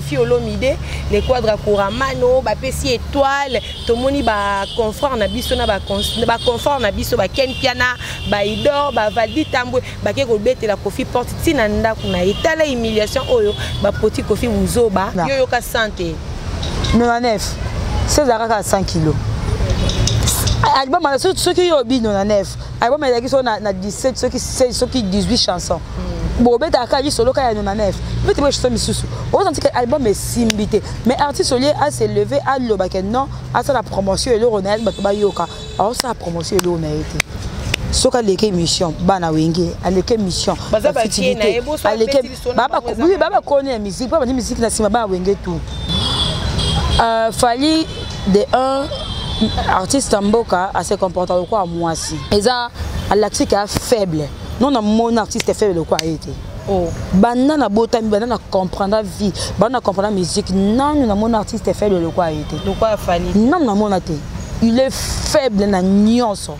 Koffi Olomide, le Quadra Kuramano, bapesi étoile, tomoni ba confrères na biso na ba confrères na biso ba Ken Piana, ba Idor, ba Valdi Tambwe, bake kobetela Koffi porte ti na ndako na ye. Tala humiliation oyo ba poti Koffi buzoba, yo yoka santé. 99 César kaka 100 kilos. Album soki yo obi 99, album ezalaki so na 17 soki 16 soki 18 chansons. Bobetaka kaka lisolo kaka ya 99, bete boye chanson misusu ozanti ke album esimbi te, mais artiste olie ase lever, aloba ke non, asala promotion eloko na ye, bato bayoka. Aosala promotion eloko na ye te. Soki aleki émission bana wenge, aleki émission babakoni ya musique, mpo bandi musique na nsima bana wenge tout. Fally de un artiste ya mboka ase comporta lokola mwasi, eza alakisi ke faible. Non, namoni artiste faible lokola ye te. Banda na botami, banda na comprendre vie, banda na comprendre musique, nanu namoni artiste faible lokola ye te. Lokola Fally. Nanu namona te. Il est faible na nyonso.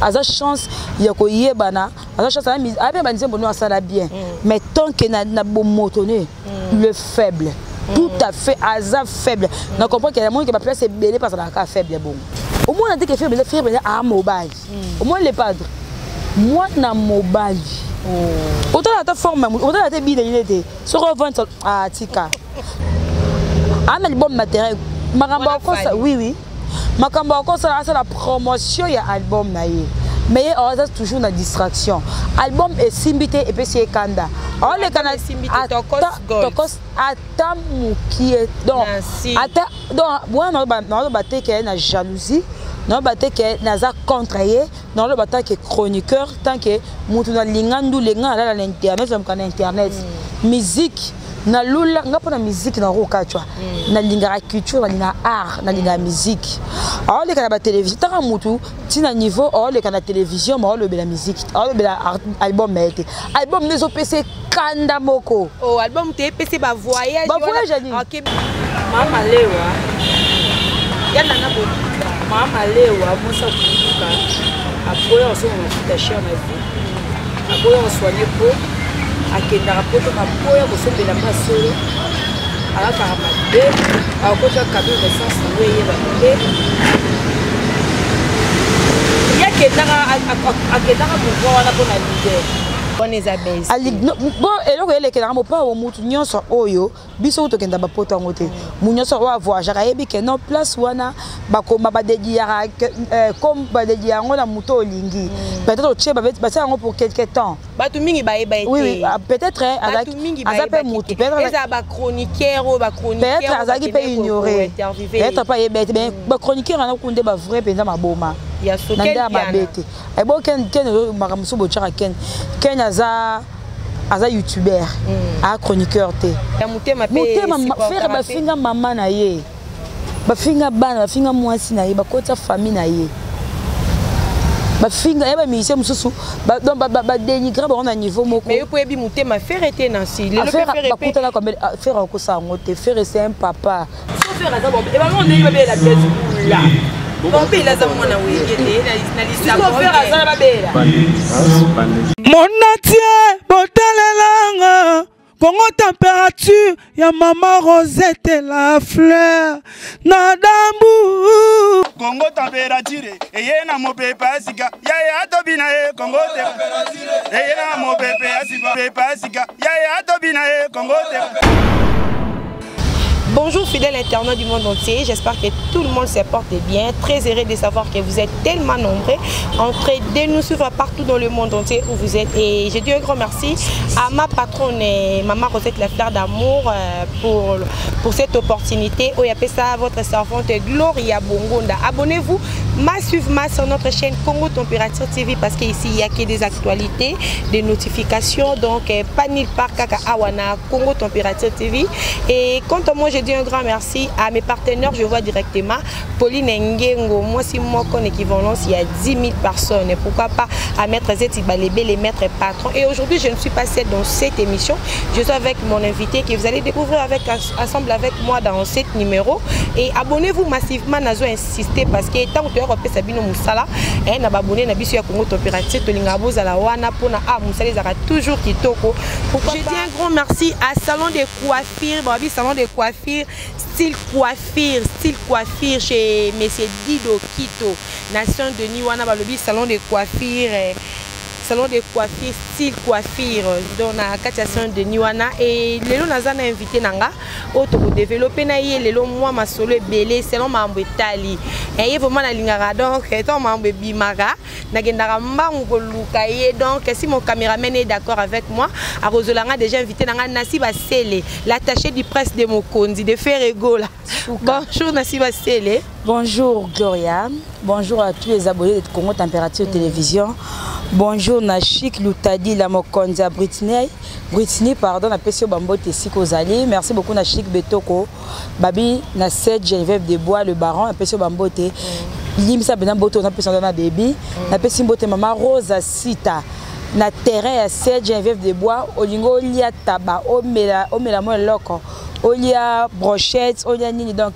Aza chance ya koyebana, aza chance abe banzembo no asala bien, mais tant que na bomoto ne, il est faible tout à fait. Aza faible na comprendre que namoni ke baplace ebele mpe azalaka faible bongo. Omona te ke faible, faible aa mobali. Omoni le padre, mwana mobali, otala ata forme, otala ata ebineli nete soki ovandi atika ana album na terrain, makambo akosa. Oui, makambo akosala, asala promotion ya album na ye, mais ye aza toujours na distraction. Album esimbi te, epesi ye kanda, aoleka na ata mokie. Donc ata donc wana naoloba te ke na jalousie, naoloba te ke naza contre ye. Naoloba tant que chroniqueur, tant que motu nalinga ndule, nga nalala na internet, namuka na internet, musique nalula nga mpo na musique nakokatwa. Nalingaka culture, nalingaka art, nalingaka musique. Aoleka na batélévision, ntaka motu ntina niveau aoleka na télévision, ma aolobela musique, aolobela album na ye te. Album nde ezopesa kanda moko. Oh, album te epesi bavoyage. Bavoyage ya nini? Mama Lewa ya nana boduka, mama Lewa mosa kuduka, aboya kosomba mafuta cher na vie, aboya kosoigne po akendaka poto, aboya kosombela mba solo, alakaka mabe, akotya camion d'essence nango eyebaka te. Ye akendaka mouvement wana mpona leader. Wana eza base. Bo eloko elekelaka mopao, mutu nyonso oyo biso tokenda bapoto yango te, mu nyonso oyo avoyageaka ayebi ke non, place wana bakoma badediyaka comme badediya yango na moto olingi. Peut-être otie batia yango pour quelque temps. Bato mingi bayeba ete oui, peut-être aza mpe mutu. Eza bachroniqueur oyo. Bachroniqueur azalaki mpe ignoré, peut-être mpe ayeba ete bachroniqueur wana kunde bavrai mpenza maboma na nde ya mabe te. Ebo Ken, Ken makambo mosusu botyaka Ken. Ken aza youtubeur, aa chroniqueur te. Motema. Frère, bafinga mama na ye, bafinga bana, bafinga mwasi na ye, bakotisa famille na ye, bafinga ye, bamusicien mosusu badénigre bango na niveau moko. Mais yo po yebi motema Ferre te na si lelo. Bakutana, Ferre akosala yango te. Ferre, c'est un papa. Ferre aza ebamoko ndenge babela Blaise Bula. Babela aza mwana wenge te na lisako. Ferre aza babela. Monatie botalelanga Kongo Température ya mama Rosette la fleur na dambu. Kongo Température eye na mopepe ya sika yaya atobi na ye. Kongo eye na mopepe ya sika, pepe ya sika yaya atobi na ye. Kongo. Bonjour fidèles internautes du monde entier, j'espère que tout le monde se porte bien. Très heureux de savoir que vous êtes tellement nombreux en train de nous suivre partout dans le monde entier où vous êtes. Et je dis un grand merci à ma patronne, Maman Rosette La Fleur d'Amour, pour cette opportunité. Oyapesa, votre servante Gloria Bongonda. Abonnez-vous massivement sur notre chaîne Congo Température TV parce qu'ici il n'y a que des actualités, des notifications. Donc pas nulle part kaka awa na Congo Température TV. Et quant à moi, je dis un grand merci à mes partenaires. Je vois directement Pauline Ngengo, mwasi moko en équivalence, il y a 10 000 personnes. Et pourquoi pas à Maître Zeti Balébé, les maîtres patrons. Et aujourd'hui, je ne suis pas seule dans cette émission. Je suis avec mon invité que vous allez découvrir ensemble avec moi dans cet numéro. Et abonnez-vous massivement, nazo insister parce que tant que tu as repéré Sabino Moussala, na abonné na biso ya Congo Température, tolinga bozala wana pona a Moussala ezalaka toujours kitoko. Pourquoi je dis un grand merci à Salon de Coiffure, Babi Salon de Coiffure, style coiffure chez Monsieur Dido Kito, Nation Denis wana balobi Salon de Coiffure, salon de coiffure, style coiffure, donc na kati ya Saint Denis wana. Et lelo naza na invité nanga oyo tokodévelopper na ye lelo mwa masolo ebele selon makambo etali ye. Vraiment nalingaka, donc ntango makambo ebimaka, nakendaka mbangu koluka ye. Donc si mon caméraman est d'accord avec moi, akozolanga déjà invité nanga Nasi Basele, l'attaché du presse de Mokonzi de Ferre Gola. Bonjour Nasi Basele. Bonjour Gloria, bonjour à tous les abonnés de Congo Température Télévision. Bonjour na Chic Lutadi la Mokonzi à Britney, Britney pardon, na pesio bambote esika ozali. Merci beaucoup na Chic Betoko, Babi na 7 Geneviève de Bois le Baron, na pesio bambote. Limisa bena mbote na pesio na baby, na pesi mbote mama Rosa Sita. Na terrain ya 7 Geneviève de Bois, olingo olia taba, omela omela mo eloko, olia brochette, olia nini, donc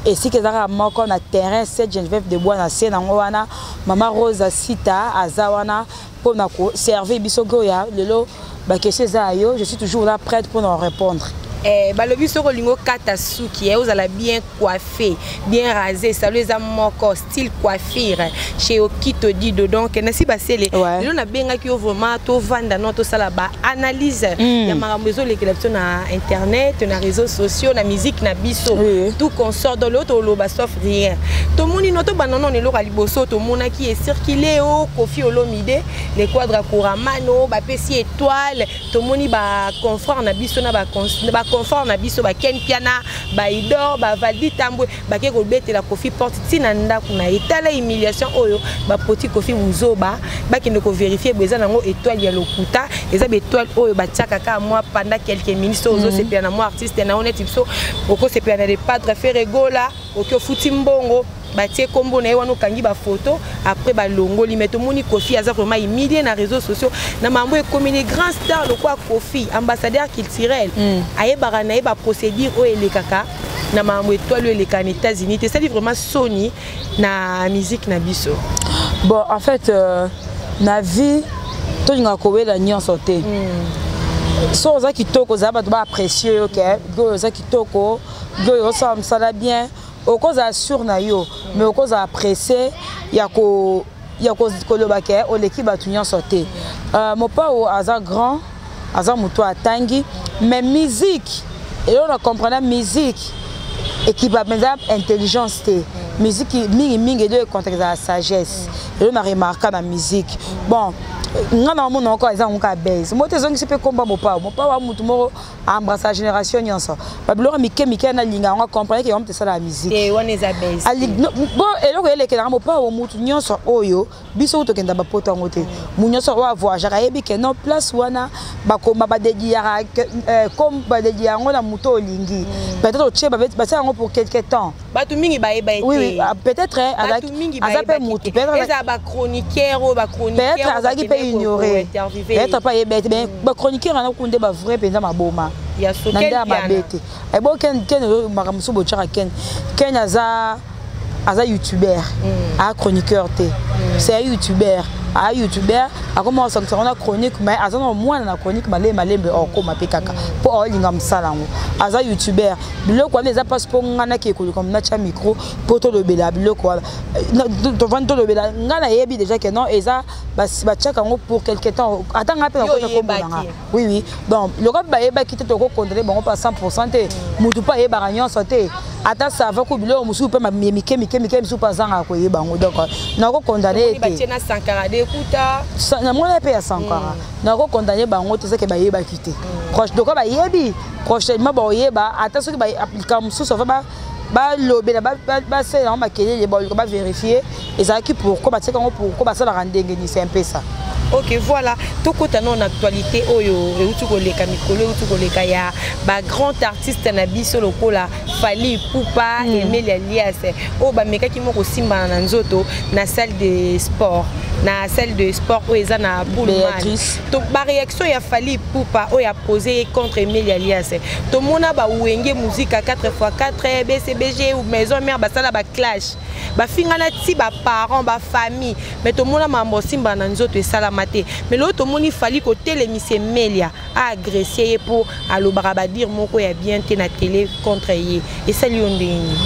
esika ezalaka moko na terrain 7 Geneviève de Bois, na se nango wana mama Rosa Sita aza wana mpona koservir biso. Goya lelo baquestion eza ya yo, je suis toujours là, prête mpona répondre. Balobi soki olingi okata suki, ozala bien coiffé, bien rasé, salon eza moko, Style Coiffure chez Okito Dido. Donc Nasi Basele, lelo nabengaki yo vraiment tovanda no tosala baanalyse ya makambo ezolekela biso na internet, na réseaux sociaux, na musique na biso, tout consort. Donc lelo toloba sauf rien. Tomoni no tobanda nano eloko ya liboso tomonaki ecirculer o Koffi Olomide, le Quadra Kuramano, bapesi étoile. Tomoni baconfrère na biso na baconfort na biso, baken Piana, baidor, bavaldi Tambwe, bake kobetela Koffi porte ntina ndako na ye. Tala humiliation oyo bapoti Koffi buzoba. Bakende kovérifier bo eza nango étoile ya lokuta, eza baétoile oyo batiaka kaka mwa pendant quelques minutes oyo ozosepela na mwa artiste na yo. Neti biso okosepela na le Padre Ferre Gola, oki ofuti mbongo, batie nkombo na ye wana, okangi bafoto, après balongoli. Mais tomoni Koffi aza vraiment humilié na réseaux sociaux na mambo ekomi. Les grands stars lokola Koffi, ambassadeur culturel, ayebaka na ye baprocédure oyo elekaka na makambo étoile oyo elekaka na États-Unis te. Esali vraiment soni na musique na biso. Bon, en fait, na vie tolingaka kowela nyonso te. So oza kitoko, ozala bato baapprécie yo ke oyo oza kitoko, oyo osala mosala bien, okozala sûr na yo, mais okozala pressé ya koloba ke oleki bato nyonso te. Mopao aza grand, aza moto atangi, mais musique eloko na comprendre, musique ekipa mpenza intelligence te. Musique mingimingi elo econtacte ezala sagesse. Elo na remarka na musique, bon, nga na omona moko eza yango kaka base mo te. Ezongisi mpe komba Mopao. Mopao wa mutu moko aembrassa génération nyonso, babiloko mike mike nalinga yango, acomprendre ke yango moto esala ya musique. Wana eza base. Bon, eloko elekelaka Mopao, mutu nyonso oyo biso ku tokenda bapoto yango te, mu nyonso oyo avoyageaka ayebi ke non, place wana bakoma badédiaka comme badédia yango na moto olingi. Peut-être otie batia yango pour quelque temps. Bato mingi bayeba ete. Oui, ah, peut-être aza mpe mutu. Eza bachroniqueur oyo. Peut-être azalaki mpe ignoré, peut-être mpe ayeba ete bachroniqueur wana kunde bavrai mpenza maboma na nde ya mabe te. Ebo Ken, Ken makambo mosusu botiaka Ken. Ken aza youtubeur, aa chroniqueur te. C'est un youtubeur, aa youtubeur, akoma kosangisa ngo na chronique, mais aza na mwana na chronique malembe malembe, okoma mpe kaka mpo aolinga mosala yango. Aza youtubeur. Biloko wana eza mpasi mpo nga nake koluka natya micro mpo tolobela biloko wana. Tovandi tolobela, nga nayebi déjà ke non, eza batiaka yango pour quelque temps. Ata nga mpe nakota kombo na nga. Oui, donc lokola mpe bayebaki te, tokokondane bango mpa 100 te. Motu mpe ayebaka nyonso te, ata sava ku biloko mosusu mpe mike mike mike misusu mpe azangaka koyeba yango. Donc nakokondane ye te. Namoni mpe ya Sankara, nakokondane bango te. Ezake bayebaki te, donc bayebi prochainement bakoyeba. Ata soki likambo mosusu ava Balobela, basalela yango makelele, baluka bavérifie ezalaki pourquoi batiaka yango, pourquoi basalaka ndenge nini. C'est un peu ça. Ok, voilà, tokota no na actualité oyo euti koleka mikolo, euti koleka, ya bagrand artiste na biso lokola Fally Ipupa, Aimelia Lias, oyo bamekaki moko kosimbana na nzoto na salle de sport, na salle de sport oyo eza na Pullman. To baréaction ya Fally Ipupa oyo apose ye contre Aimelia Lias, tomona bawenge Musica 4x4, BCBG ou Maison Mère basala baclash, bafingana ti baparent, bafamille, mais tomona mambo osimba na nzoto esalama te. Mais lelo tomoni Fally kotelemisa Aimelia, aagresse ye mpo alobaka badire moko ya bien te na télé contre ye. Esali yo ndenge nini?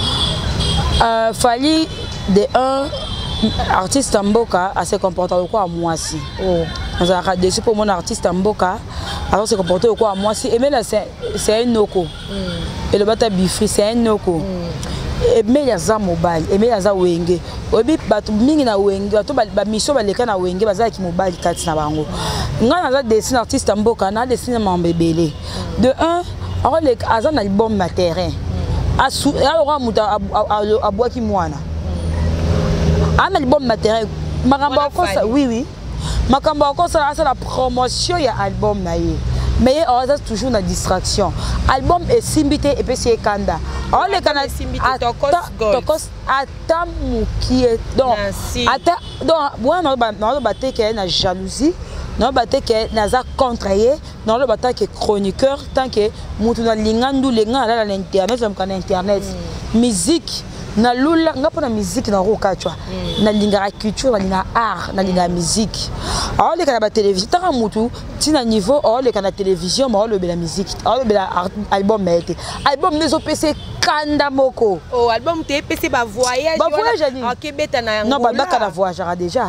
Fally de un artiste ya mboka ase comporte lokola mwasi. Nazalaka déçu mpo omona artiste ya mboka azo se comporte lokola mwasi. Aimelia, c'est un noko. Eloba ta bifri, c'est un noko. Aimelia aza mobali, Aimelia aza Wenge. Oyebi bato mingi na Wenge, bato bamission baleka na Wenge bazalaki mobali kati na bango. Ngai naza déçu na artiste ya mboka, na déçu na mambo ebele. De un, akoleka aza na album na terrain, alokola moto abwaki mwana aa na album na terrain. Makambo akosa, oui, makambo akosala, asala promotion ya album na ye, mais ye aza toujours na distraction. Album esimbi te, epesi ye kanda, aoleka na Tokos ata mokie. Donc ata donc wana naoloba te ke na jalousie, naoloba te ke naza contre ye, naoloba tant que chroniqueur, tant que mutu nalinga ndule. Nga nalala na internet, namuka na internet, musique nalula nga mpo na musique nakokatwa. Nalingaka culture, nalingaka art, nalingaka musique. Aoleka na batélévision, ntaka mutu ntina niveau aoleka na télévision, ma aolobela musique, aolobela album na ye te. Album nde ezopesa ekanda moko. Oh, album te epesi bavoyage. Bavoyage nini? Akebeta na yango. Non, babaka na voyageaka déjà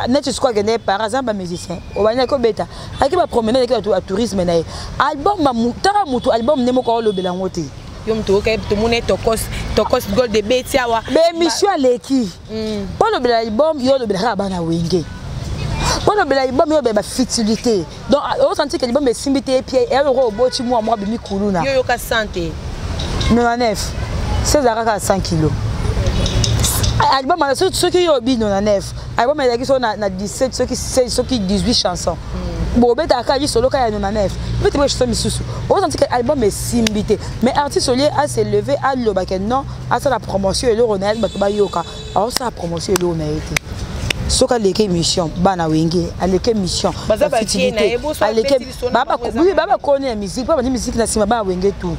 neti sikoyo akende par exemple bamusicien obandaki kobeta, ayaki bapromenade, ayaki ya tourisme na ye. Album taka mutu, album nde moko aolobela yango te. Yo moto oyoka, tomoni Tokos, Tokos Gold ebeti awa. Baémission aleki mpo olobela album, yo olobelaka bana Wenge. Mpo olobela album, yo olobela bafutilité. Donc osanti ke album esimbi te, epie eyaloko oboti mwa mwa bimi kuluna. Yo yoka sante. 99 se ezalaka kaka 100 kilo album wana. Soki yo obi 99, album ezalaki so na 17, soki 16, soki 18 chanson, bobetaka kaka lisolo kaka ya 99, bete boye chanson misusu. Ozanti ke album esimbi te, mais artiste au lieu ase lever, alobake non, asala promotion eloko na ye, bato bayoka, aosala promotion eloko na ye te. Soki aleki émission bana Wenge, aleki émission, babakoni ya musique mpo bandi musique na nsima bana Wenge tout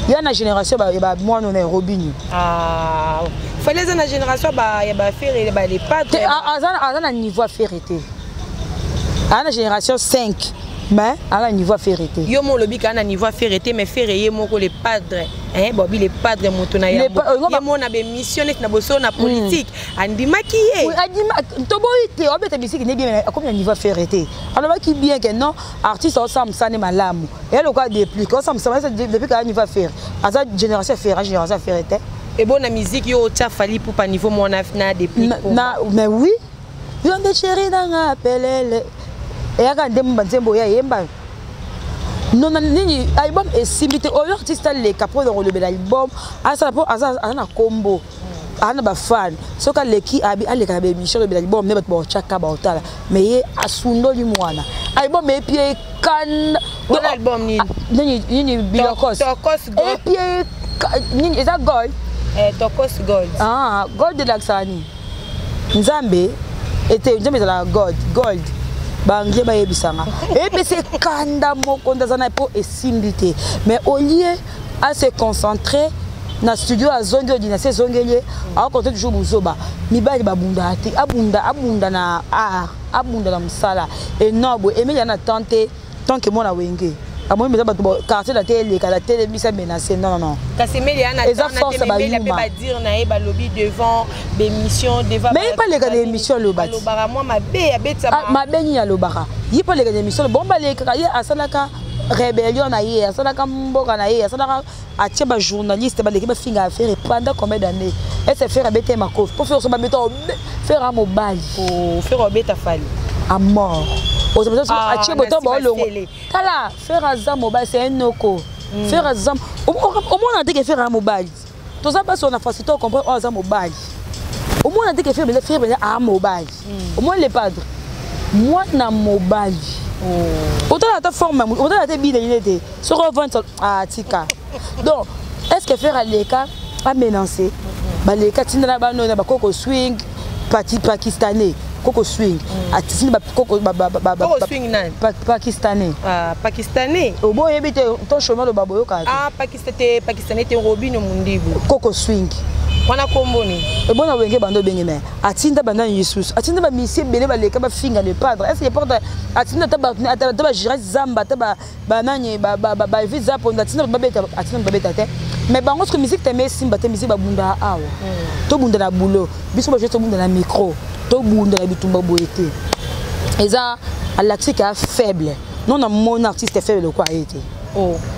ya na génération ya bamwana na Robini. Fally eza na génération ya baFerre, balepadre. Aza na niveau ya Ferre te, aza na génération 5, mais aza na niveau ya Ferre te. Yo mo olobi kaka na niveau ya Ferre te, mais Ferre ye moko le padre, bobi le padre, moto na yango ye mo na bémission neti na boso na politique andimaki ye. Toboyi te, obeta bisiki ne bien, akomi na niveau ya Ferre te. Alobaki bien ke non, artiste aosala mosala ne malamu, eya lokola Déplique osala mosala. Déplique aza niveau ya Ferre, aza génération ya Ferre, génération ya Ferre te. Ebo na musique, yo otia Fally Ipupa niveau mwana na Déplique? Mais oui, yo nde chéri nanga pelele, eyaka nde banzembo oyo ayemba nona nini. Album esimbi te, oyo artiste aleka mpo na kolobela album, asala mpo aza na kombo, aza na bafan. Soki aleki, abi aleka na baémission, alobela album nde bato baotyaka baotala, mais ye asundoli mwana album epie ekanda. Album nini? Nini nini, bilokos epie nini, eza gold. Tokos Gold. Ah, gold elakisaka nini? Nzambe ete nzambe ezalaka gold, gold baanglais bayebisanga. Eyebisi ekanda moko nde aza na mpo esimbi te, mais au lieu ase concentrer na studio, azongi oyo dynastie ezongeli ye, akokonte toujours buzoba. Mibali babundaka te, abunda, abunda na art, abunda na mosala. Eno boye Aimelia na temps te, tant que mwana Wenge amoni mpenza bato quartier na te eleka na telemisa menace, non, non, non. Kasi Aimelia na eza force bayuma badire na ye, balobi devant bémission, devant Mais ye mpe aleka na émission, aloba ti. Alobaka mwa mabe, abetisa. Mabe nini alobaka? Ye mpe aleka na émission, bon, balekaka. Ye asalaka rébellion na ye, asalaka mboka na ye, asalaka atie bajournaliste baleki bafinga affaire pendant combien d'années? Ese Ferre abete makofi mpo Ferre so babeta Ferre a mobali. Ferre obeta Fally. À mort, atie boto baolongo. Tala, Ferre aza mobali, c'est un noko. Ferre aza, omona te ke Ferre a mobali. Toza basi na facilité comprendre oyo aza mobali. Omona te ke Ferre mpenza, Ferre mpenza aa mobali. Omoni le padre, mwana mobali. Otala ata forme, otala ata ebineli nde te. Soki ovandi atika. Donc, est ce que Ferre aleka amenancé? Baleka tinda na bano na bakoko swing pakistanais, koko swing atindi bakoko Koko swing nani? Pakistanais. Ah, pakistanais. Obo oyebi te ton chemin loba boyoka te. Ah, pakistan te, pakistanais te, Robino Mundibu. Koko swing. Wana kombo ni. Ebona wenge bando obenge me atinda banda lisusu, atinda bamisie ebele baleka bafinga le padre. Est ce que le padre atinda ata bagirasi zamba, ata banani baevi zapondo, atinda bato babeta, atinda bato babeta te? Mais bango soki musique teme esimba te, musique babundaka awa, tobunda na boulot, biso baje tobunda na micro, tobunda na bitumba boye te. Eza alakisi ka faible. Non, namoni artiste faible lokwa ye te.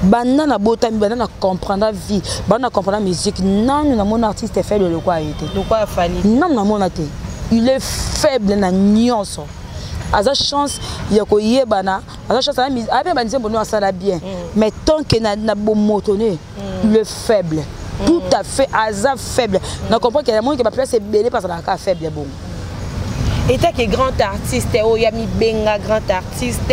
Banda na botami, banda na comprendre vie, banda na comprendre musique, nanu namoni artiste faible lokwa ye te. Lokwa Fally. Nanu namona te. Il est faible na nyonso. Aza chance ya koyebana, aza chance aza mpe banzembo no asala bien, mais tant que na bomoto ne, il est faible tout à fait. Aza faible na comprendre ke namoni ke baplace ebele mpe azalaka kaka faible bongo. Etake grand artiste oyo ya mibenga grand artiste,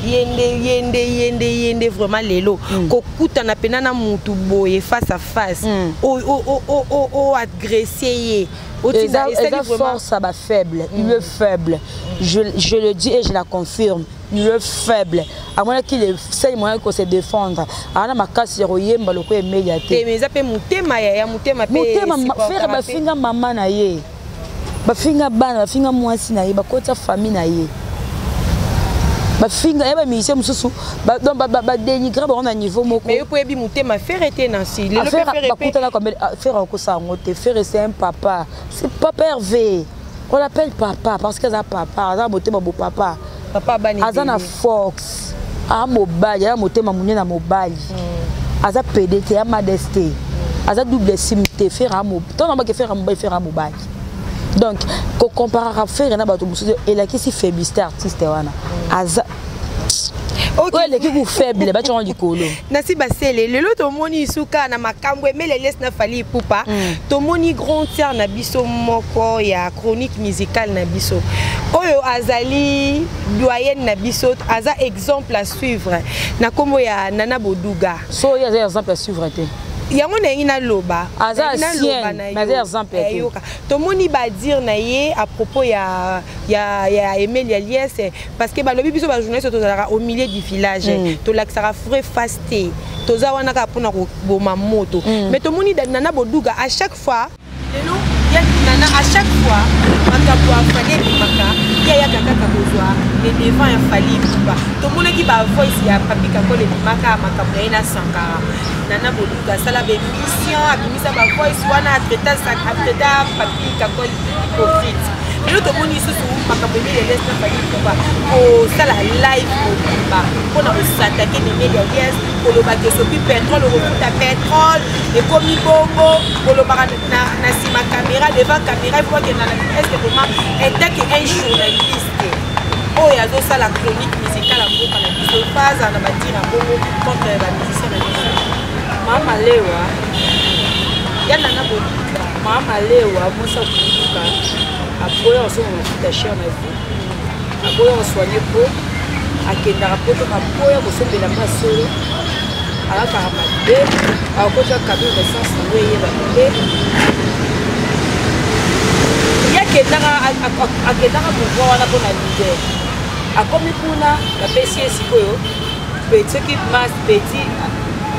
yende yende yende yende vraiment lelo kokutana pena na mutu boye face à face, o agresse ye. Eza force à faible. Il est faible, je le dis et je la confirme, il est faible. Amonaki le seul moyen ko se défendre, ana makasi ya koyemba lokola emelia te. Mais eza mpe motema ya motema mpe. Motema Ferre, bafinga mama na ye, bafinga bana, bafinga mwasi na ye, bakota famille na ye, bafinga ye, bamusicien mosusu, donc badénigre bango na niveau moko. Mais yo mpo oyebi motema Ferre te na si lelo mpe Ferre mpe. Bakutana Ferre akosala yango te. Ferre, c'est un papa, c'est papa Hervé, on l'appelle papa parce que aza papa, aza motema bo papa. Papa bani. Aza na force, aa mobali, aza motema monene na mobali, aza pede te, amades te, aza double sim te. Ferre ntango nabaki Ferre mobali, Ferre mobali. Donc kocomparaka Ferre na bato mosusu elakisi faiblité artiste wana aza oyo eleki ku faible batiango likolo. Nasi basele lelo tomoni suka na makambo Aimelia Lias na Fally Ipupa. Tomoni grand tiare na biso moko ya chronique musicale na biso oyo azali doyenne na biso, aza exemple à suivre na nkombo ya Nana Boduga. So oyo aza exemple à suivre te. Yango nayengi naloba. Aza Nayengi naloba ancienne, na mais aza yo. exemple te. Yoka, tomoni badire na ye à propos ya Aimelia Lias, parce que balobi biso bajournaliste tozalaka au milieu du village, tolakisaka vrai face te, toza wana kaka mpona koboma moto. Mais tomoni Nana Boduga à chaque fois, lelo ya Nana, à chaque fois makambo ya Fally ebimaka, ye ayaka kaka kozwa le devant ya Fally Ipupa. Tomonaki bavoice ya Papi Kakol ebimaka, makambo na ye na Sankara. Nana Boduga asala baémission, abimisa bavoice wana, atraita Papi Kakol hypocrite. Lelo tomoni lisusu makambo Aimelia Lias na Fally Ipupa, kosala live mobimba mpona kosatake na Aimelia Lias, kolobaka esopi pétrole, okofuta pétrole, ekomi bongo, kolobaka na nsima caméra, devant caméra, il faut akenda na. Est ce que vraiment etake un journaliste oyo azosala chronique musicale ya mboka na biso fa azala na badire ya bongo contre bamusicien na biso? Mama Lewa. Ya Nana Boduga. Mama Lewa, mwasi akuluka, aboya kosomba mafuta cher na vie, aboya kosoigne po akendaka poto, aboya kosombela mpa solo, alataka mabe, akotya camion d'essence nango eyebaka te. Ye akendaka mouvement wana mpona leader. Akomi kuna, bapesi ye sikoyo petit, soki mas petit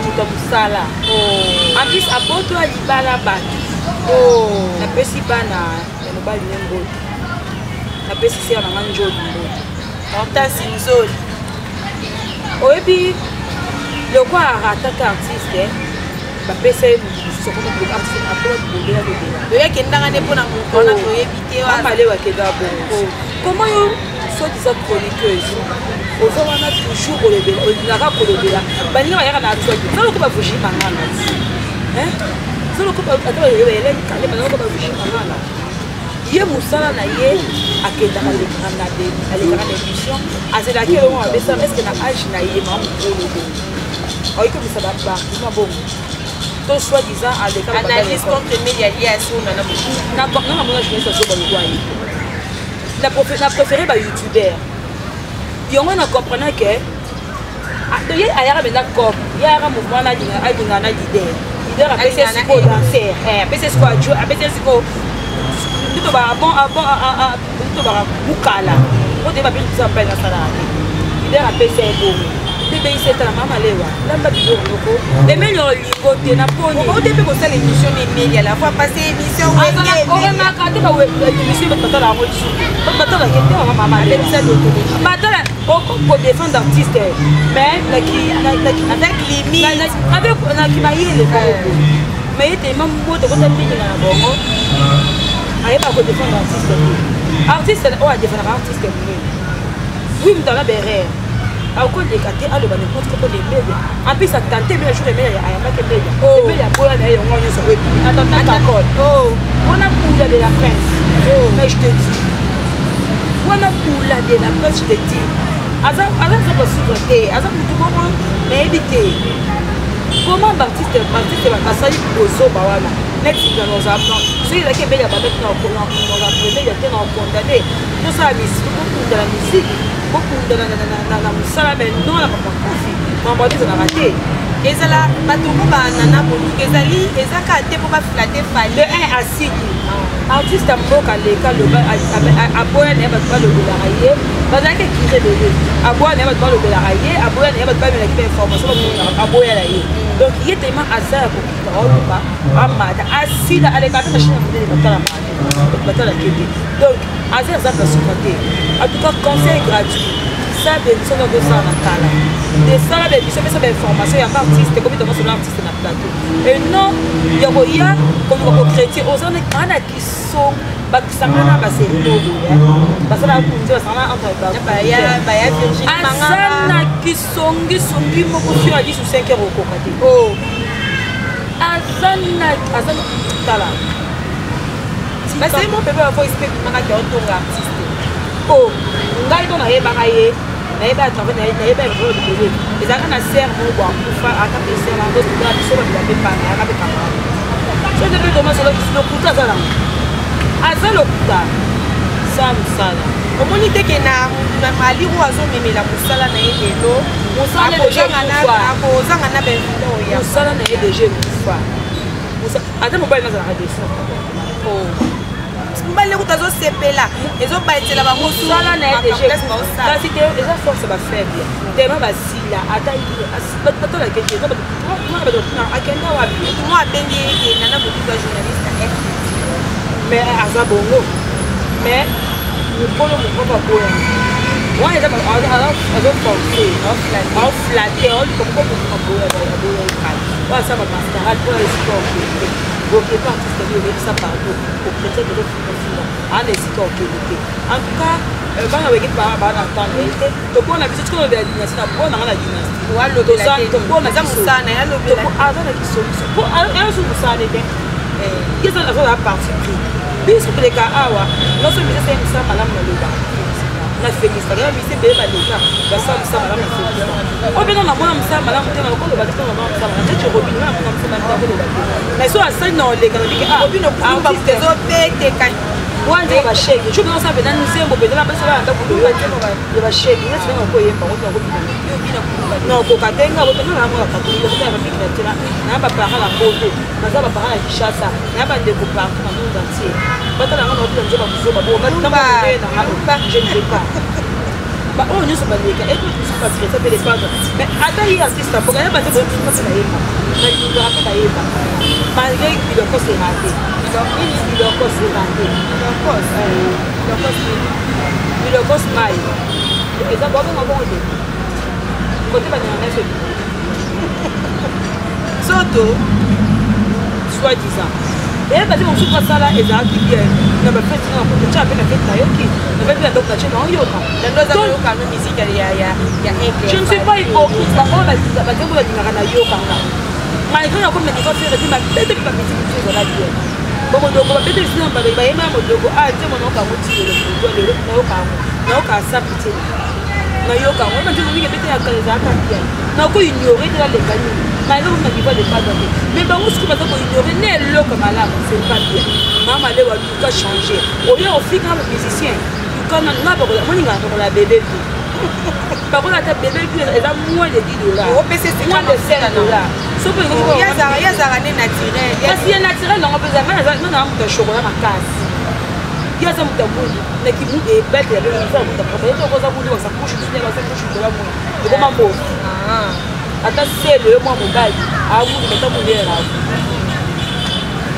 moto ya mosala. En plus aboto ya libala bato. Napesi bana ya mobali ne mbote, napesi sœur nanga Njoli mbote. Hortense Nzoli. Oyebi lokwa arataka artiste, bapesa ye moto mosusu, akomi artiste, akoma lobela lobela. Oyakendanga nde mpona moto wana toyebi te. Mama akendaka bongo. Comment yo, soi-disant chroniqueuse, oza wana toujours kolobela, olingaka kolobela baninga bayaka na actualité? Oza loko bavuji mangana, oza loko ata bayeleni kale, baza loko bavuji mangana. Ye mosala na ye, akendaka, alekaka na émission, azelaki elongo mabesama. Est ce que na age na ye, mama mokolo bongo, aoyi komisa baargument bongo? To soit disant aleka analyse contre Emelia Lias oyo nana na namona journaliste azoba lokwa ye. Na préféré ba youtubeur yango na comprendre que ye ayaka mpenza cop, ye ayaka mouvement na alingaka na leader. Leader apesi ye sikoyo danser, apesi ye sikoyo ajo, apesi ye sikoyo nde tobaka bon bon, nde tobaka mukala po toyeba mpe biso apele nasalaka te. Leader apesi ye bongo nde beyisi etala mama lewa lamba biloko moko emeli olingo te na poni ote mpe kosala émission na Emelia la fois passée émission. Oremaka te baémission, bato batala yango lisusu, bato batalaka te. Mama mama alebisa d'autologie. Batala kodéfendre artiste, mais avec limite. Avec naki mayele moko, mais ye telema moto kota mingi na bongo ayeba kodéfendre artiste te. Artiste oyo adéfendaka artiste monene, oui, moto aza berere akoleka te, aloba n'importe quoi mpona Emelia. En plus atante Emelia jour Emelia ayambaki Emelia, Emelia aboya na ye yango nyonso atanta kakole wana pula de la presse. Mais je te dis, wana pula de la presse, je te dis, aza aza kosuivre te, aza motu moko nayebi te comment baartiste basali kozoba wana neti naza plan. Soki ezalaki Emelia babeti na Emelia te, na okondane tosala musique, bokunda na musique, bokunda na mosala, mais non na makofi mambo ate ezalaka te. Ezala bato ngo banana boluka ezali eza kaka te mpo baflatter Fally. De un asili artiste ya mboka leka loba aboya na ye, bato balobelaka ye, bazalaki ekire ebele, aboya na ye, bato balobelaka ye, aboya na ye, bato bamelaki bainformation, aboya na ye. Donc ye tellement aza ya kokita, aoluka amata, asila aleka ata machine ya monene batala bato batalaki te. Donc aza exemple asuka te. En tout cas, conseil gratuit: sala baémission noko osala na kala, esala baémission, pesa bainformation ya baartiste, komi tomosola artiste na plateau et non ya koya koluka kochrétien. Oza na kiso bakisanga na basérie moko boye basalaka kunzi, basangana entre aza na kisongisongi moko fio ya lisu 5 heures okoka te. Aza na aza tala. Basali mo pepe bavoice mpe bimaka te otonga artiste. O ngai to nayebaka ye, nayeba ya travail, nayeba ya vroi libele ezalaka na ser moko bo akufa ata mpe ser yango na biso babila mpe pana yaka mpe camarade so te mpe tomasolo lokuta aza nango, aza lokuta sa mosala. Omoni te ke na aliro azomemela mosala na ye lelo akozanga na bainvité oya? Mosala na ye déjà ekufa, ata mobali nazalaka défend. Mobali kuta azosepela, ezobaetela bango. Mosala na ye déjà, kasi te eza force bafaible tema basila ata batolake te mwana bato akenda wapi. Mo abengi ye nana botuka journaliste ya Mais aza bongo, mais mokolo mokoko aboya wana eza azoforce, aoflatter, aoluka moko moto aboya, aboya ekali oyo asala bamascarade oyo esika okende okende artiste bi olebisa partout ochrétien tozofingafinga ana esika okende te. En tout cas, bana wenge baa na temps na ye te. Tobona biso tika olobela dynastie na bona nga na dynastie tobona aza na kisolution po ayoso mosala te. Ye azala parti pris, biso toleka awa nyonso mise esali mosala malamu na loba na félicitaka ya mise ebele baleka basala mosala malamu na félicita oyo mpe namona mosala malamu te, nakoloba te. Namona mosala malamu neti Robin, nga namona mosala malamu te, nakoloba te. Mais so asali na oleka na bike. Ezobeteka. Wana nzembo bashege jour mpena osala mpena nzembo mpenza na basala na ndako ya bashege neti ndenge okoyemba ngo nakoka te. Nga bote nga namona katolike kota ya babiki na tela na baparent na poto, naza baparent na Kinshasa na bandeko partout na monde entier batala nga na obina nzembo buzoba bo nanga, je ne sais pas baoyo nyonso baleka epatresa mpe lependre. Mais ata ye artiste apoka ya bato boyebisa mpe nayeba, nalingaka mpe nayeba malgré biloko seraté, biloko seraté, biloko mai eza babonga bongo te kote baninga nyonso. Soto. Soit disant eyeba te mosusu asala ezalaki bien na bafeti na kotya mpe na feti nayoki na feti na ndako na tie naoyoka. Je ne suis pas hypocrite. Baoyo bazembo balingaka nayokanga malgré nakomi na niveau Ferre te, babete mpe bamiziki mosusu ezala bien. Bomodoko babete biso na bayema ya modoko a nzembo nayoka yango ti lelo lelo, nayoka yango, nayoka sa pitié. Nayoka yango banzembo mingi ebete ya kala ezalaka bien, nako ignore te, naleka nini maloko na niveau de padre te. Mais bango soki baza koignore ne eloko malamu, c'est pas bien. Mama Lewa, luka changer oyo ofika na musicien, luka nga moninga bakola bébé bi, bakola ata bébé bi eza moins de 10 dollars, moins de 5 dollars. Yazalaka nde naturel. Kasi ya naturel nango mpenza, nga na moto ya chocolat makasi, ye aza moto ya mwindu nakimu ebetela mpe eza moto ya propre. Ye okoza mwindu, basa couche mosusu, basa couche kola mwindu ekoma mbovu. Ata sele yo mwa mobali amwindu ata mwindu yera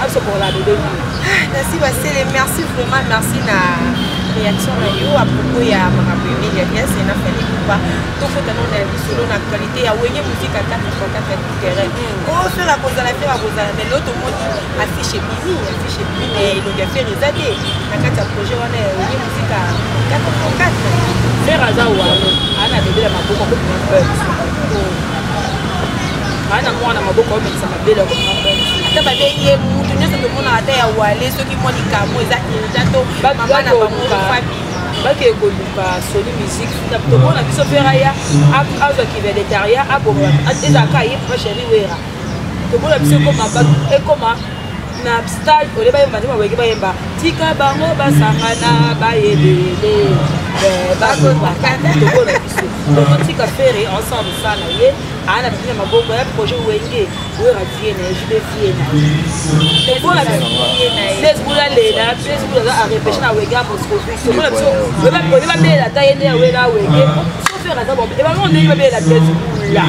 asokola bebe mwindu. Nasi Basele, merci vraiment, merci na réaction na yo à propos ya makambo Emilia Bias na Fally Ipupa. Tokota nano na lisolo na actualité ya Wenge Musica 4x4 ya terrain. O Ferre akozala, Ferre akozala, mais lelo tomoni affiche ebimi, affiche ebimi, mais elongi ya Ferre eza te na kati ya projet wana ya Wenge Musica 4x4. Ferre aza wano, aa na bebe na maboko, akobima pete, aa na mwana maboko, aomekisa mabele, akobima pete. Ata babengi ye, mutu nyonso tomonaka ata ya wale, soki mwa likambo eza urgent to mama na bango fabima. Bakee koluka Sony Musique, tomona biso Ferre aya azwaki vedettariat, aboma ezalaka ye papa chéri Wera. Tomona biso ekoma na stade ole, bayemba nde mawenge, bayemba tika bango basangana bayebele, tomona biso totika Ferre ensemble sa na ye aa na bino na maboko ya projet Wenge. Wera vie na ye, JB vie na ye, tomona Blaise lela, Blaise aza arepêche na Wenge ya Moscovie. Tomona biso ole babela ata ye nde ya Wera Wenge, so Ferre aza ebango ndenge babela Blaise Bula.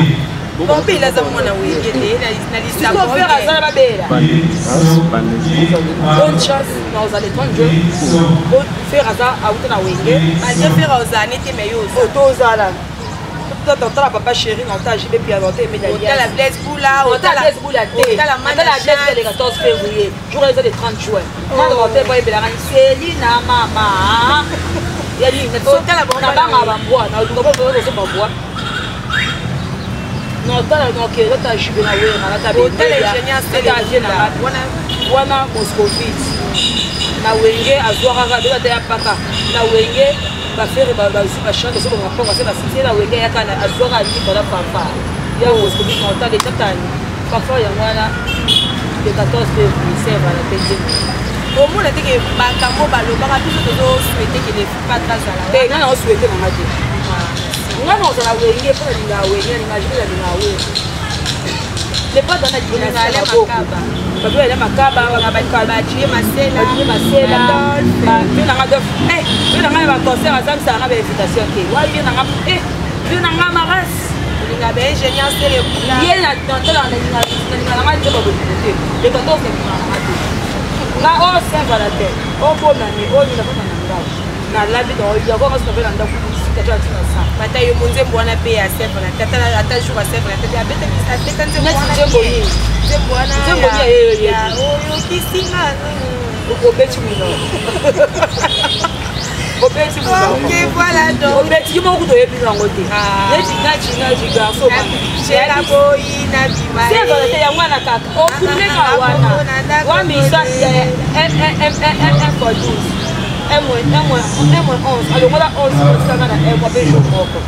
Babela aza mwana Wenge te na lisako Ferre aza na babela. Bonne chance na ozala le 30 juin. Ferre aza auta na Wenge. Malgré Ferre ozala nete, mais yo tozala totala papa chéri na ota JB Piano, ota Otala Blaise Bula. Otala Blaise Bula te, otala Blaise le 14 février, jour eza le 30 juin. Mana baote boyebelaka selina mama ya nini na banga bambwa na oluka bokozo bambwa notala noke ota JB na Wera nata vie na wana Moscovite na Wenge azwaka kaka ata ya paka na Wenge. Baferre bazwi bachante so bango mpongo se basisi na Wenge, yaka azwaka libre na fanfare ya Moscovite na otala etatani fanfare yango wana le 14 février, saint Valentin nzembo. Omona teke makambo balobaka, biso tozosouhaite ke le padre azala. Te, nga na osouhaite nanga te. Nga na ozala Wenge mpo nalingaa Wenge, nalingaa JB, nalingaa Wenge. Le padre na dynastie maboko bato ya Makaba. Bajie Masela. Bajie Masela mpe nanga dof mpe nanga na baconcert azamisaka nga bainvitation te wa mpe nanga mpe nanga maras. Olinga baingénieur Sele Bula. Ye natala nalinga nanga nzembo bolingo te. Le 14 nalinga nanga te. Nga o saint Valentin obonani oyo nakota na ndako nalabi yango nga soki na ndako sika to atina sa. Ata yo monzembo wana mpe ya saint Valentin, ata jour ya saint Valentin abeta nzembo wana. Nzembo nini? Nzembo wana. Nzembo nini ayeyo? Oyokisinga. Obeti monoko, obeti monoko. Ok, voilà donc. Obeti yo moko kutu oyebi yango te. Neti nati nati garçon. Boyi na bima. Saint Valentin yango wana kaka okuleka wana wamisa 1 fois 12, 1 moins 1 moins 1 moins 11, alongola 11 osanga na 1 mois mpe jour moko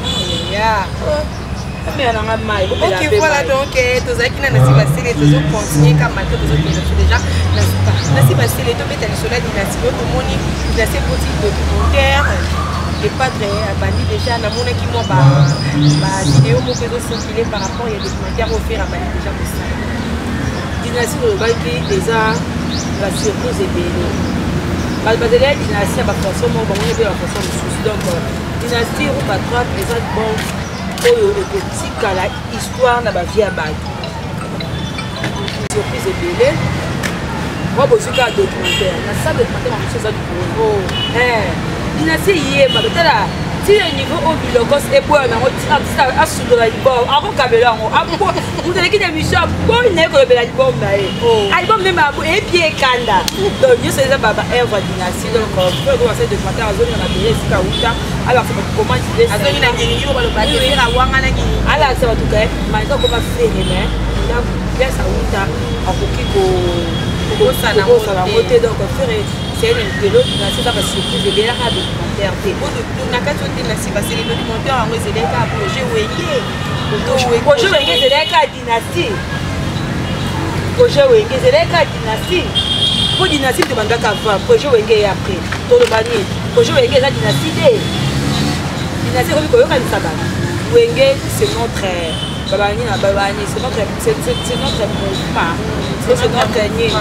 omela nanga mai. Ok, voilà donc, tozalaki na Nasi Basele, tozocontinue kama te, tozokende biso déjà na suka. Nasi Basele, tobeta lisolo ya dynastie oyo tomoni, dynastie ekoti documentaire, le padre abandi déjà. Namonaki mwa bavideo moko ezocircule par rapport ya documentaire oyo Ferre abandi déjà kosala. Dynastie tolobaki eza basurprise ebele. Bato bazali ya dynastie ya bafaçon moko, bango mpe bafaçon mosusu. Donc dynastie Rumba Trap eza bon oyo ekotikala histoire na bavie ya bato, surprise ebele. Mwa bozwi kaka documentaire na sa documentaire mosusu eza likolo. Dynastie eyeba totala ntina niveau oyo bilokos eboya nango, artiste asundola album, akokabela yango. Moto aleki na émission aboyi na ye kolobela album na ye, album nde eyebi ekanda. Donc nyonso eza baœuvre ya dynastie. Donc basali documentaire, azongi na mabele esika wuta, alakisa bato comment. Azongi na ngiringi oyo balobaki awanganaki. Alakisa bato ke malgré akoma Ferre, mais ndako place awuta akoki kobosana yango te. Donc Ferre C'est un intello, dynastie eza basurprise ebelaka documentaire te. Na kati oyo dynastie basele documentaire yango ezelaki kaka projet Wenge. Projet Wenge ezelaki kaka dynastie. Projet Wenge ezelaki kaka dynastie. Po dynastie tobandaka avant, projet Wenge ye après. Toloba nini? Projet Wenge eza dynastie te. Dynastie ekomi koyokanisa bato. Wenge c'est notre babani na babani, c'est notre mouvement. C'est notre nini.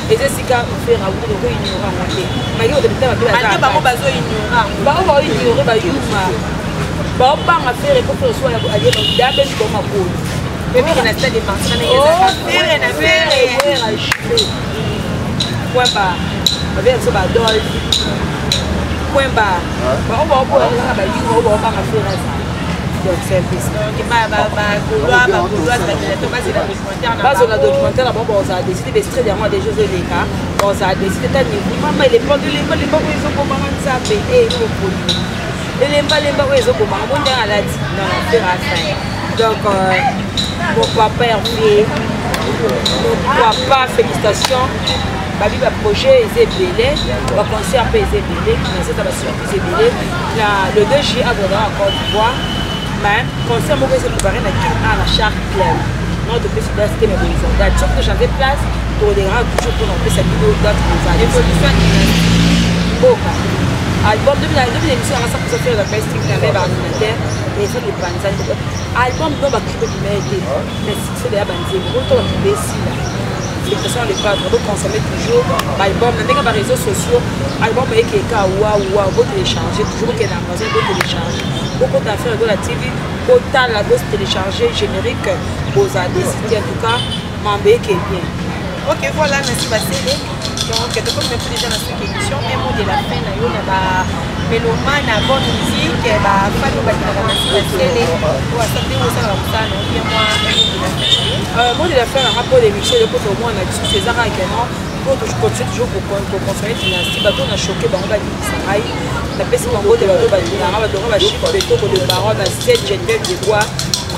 Eza esika ofera wuta toko ignore yango te. Malgré otobita bato Malgré bango bazo ignore yango. Bango bao ignore bayuma. Baobanga Ferre po Ferre soit aye dabe bo makolo. Ebiki na stade de Martyrs na ezaka Ferre na Ferre. Ferre achevé. Point barre. Babe biso ba Adolphe. Point barre. Bango baoboya kaka bayuma oyo baobanga Ferre aza. Donc c'est un peu ça. Donc ba ba ba Gaulois, ba Gaulois, ba Gaulois, bazela documentaire na bazona documentaire na bango bazala décide baextrait yango déjà ezoleka bazala décide ta niveau mama elemba elemba lemba oyo ezobomanga nzambe e mokoli elemba lemba oyo ezobomanga mo ndenge alati non non Ferre afin. Donc mon papa Hervé, mon papa, félicitations. Babi baprojet eza ebele, baconcert mpe eza ebele, naseta basurprise ebele na le 2 juillet azalaka na Côte d'Ivoire, mais concert moko eza préparé na Kin A na Shark Club. Non, topesi date te, mais bokozwa date soki tochange place, tokolekaka toujours mpona kopesa bino date. Bozala évolution mboka album depuis émission yanga 100% Ferre na pesi na me baordinateur téléphone epanzani album no baclip ebima ete, mais succès deya banzembo oto baclip esila. Félicitations le cadre, boconsommer toujours album na ndenge baréseaux sociaux. Album ekeka wawa, botélécharge toujours, bokende na Amazon, botélécharge, bokota Ferre Gola TV, botala, botélécharge générique, bozala décide. En tout cas mambe eke bien. Ok, voilà, merci Basele. Donc, comme on déjà dans cette émission, un mot de la fin, na yo na ba mélomane na bonne musique, ba fan ba na merci Basele. Ou à santé ou ça la ça, non, bien moi un mot de la fin. Mot de la fin, rapport l'émission de pour moi na biso César akeno po continue toujours koconsommer dynastie. Bato na choqué bango balibisa ngai, napesi bango te. Bato balinganga, bato nga bachik betoko de baron na 7 Geneviève de Bois,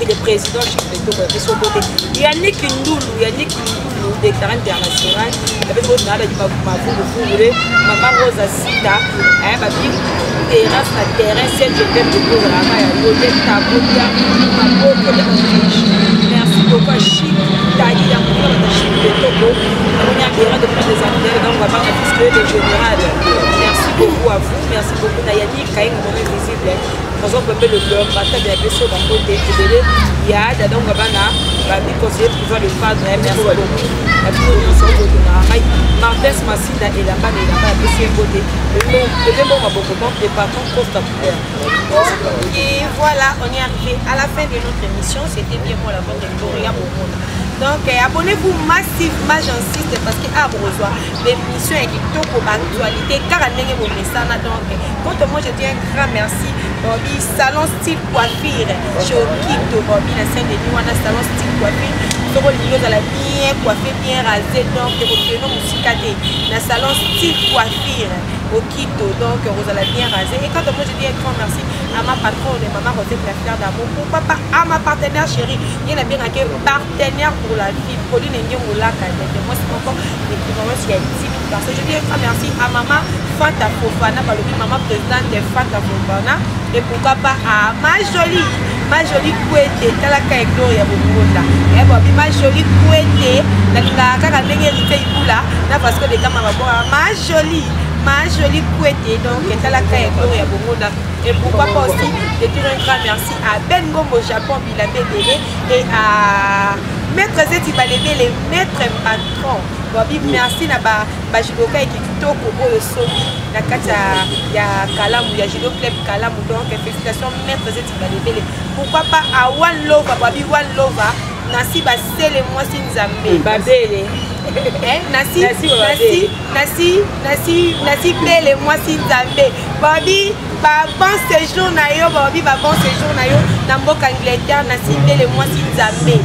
le président Chik Betoko, napesi yo bote. Yannick Ndulu, Yannick Ndulu déclaré international, napesi bote na badi mavunguvungule. Mama Rosa Sita, babi terrasse na terrain 7 Geneviève de Bois ozalaka ya yo te tabotia maboko te. Merci beaucoup à Chik Tali ya moninga bata Chik Betoko, namoni abera depuis des années. Donc babanga puisque le général, merci beaucoup à vous, merci beaucoup na Yannick Kayenga, mon invisible Trésor Pembe, le blog bata de biso bango te ebele ya dada nga bana babi conseiller privé le padre. Merci beaucoup na bino nyonso botonaka ngai. Martins Masinda, elamba na elamba ya biso ye mbote bebe mbongo maboko banque de patron Costa Couleur. Ok, voilà, on est arrivé à la fin de notre émission. C'était bien moi, la votre Gloria Bomona. Donc, abonnez-vous massivement, j'insiste, parce que ah, reçoit l'émission est kitoko, actualité, car bomesana. Donc, quant à moi, je dis un grand merci. Bobby, Salon Style Coiffure, chez Okito, Bobby, la Saint-Denis, wana Salon Style Coiffure. Soko olingi ozala bien coiffé, bien rasé, donc okende mosika te na Salon Style Coiffure Okito, donc ozala bien rasé. Et quant à moi, je dis un grand merci à ma patronne, maman Rosette la fleur d'amour, pourquoi pas à ma partenaire chérie, ye na bengaki partenaire pour la vie, Pauline Ngengolaka, moi c'est encore l'équivalence ya 10 000 personnes. Je dis un grand merci à maman Fanta Fofana, balobi maman présidente Fanta Fofana, et pourquoi pas à ma jolie Kwete, talaka ya Gloria Bokonda, babi ma jolie Kwete, nalingaka kaka ndenge Héritier Ibula na Vasco de Gama babwaka ma jolie Kwete. Donc talaka ya Gloria Bongonda. Et pourquoi pas aussi de dire un grand merci à Ben Gombo Japon Bilambe Délé et à Maître Zeti Balebe, le maître patron. Babi merci na ba bajudoka kitoko oyo somi na kati ya Kalamu, ya Judo Club Kalamu. Donc félicitations Maître Zeti Balebele. Pourquoi pas à One Lova, babi One Lova nasi basele mwasi nzambe. Babele. Nasi nasi nasi nasi nasi bele mwasi nzambe, babi ba bon séjour na yo, babi ba bon séjour na yo na mboka Angleterre. Nasi bele mwasi nzambe,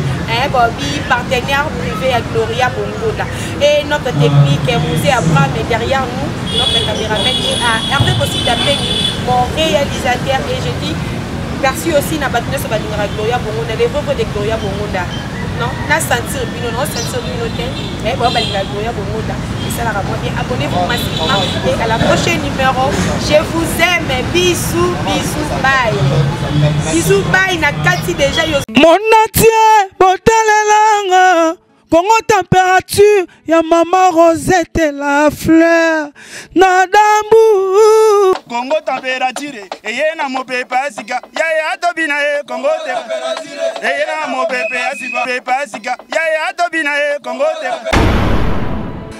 babi partenaire privé ya Gloria Bongola. Et notre technique Musée Abraham est derrière nous, notre caméraman, et à Hervé Bosita Peni, mon réalisateur. Et je dis merci aussi na bato nyonso balingaka Gloria Bongonda, les vrais de Gloria Bongonda. Non, na sentir bino, non sentir bino te. Mais bon, balinga Gloria Bongoda, esalaka mwa bien. Abonnez-vous massivement et à la prochaine numéro. Je vous aime. Bisous, bisous, bye. Bisous, bye. Na kati déjà yo. Monatie botalelanga Congo température ya mama Rosette la fleur na dambu. Congo température eye na mopepe ya sika yaya tobina ye Congo température eye na mopepe ya sika yaya tobina ye Congo température.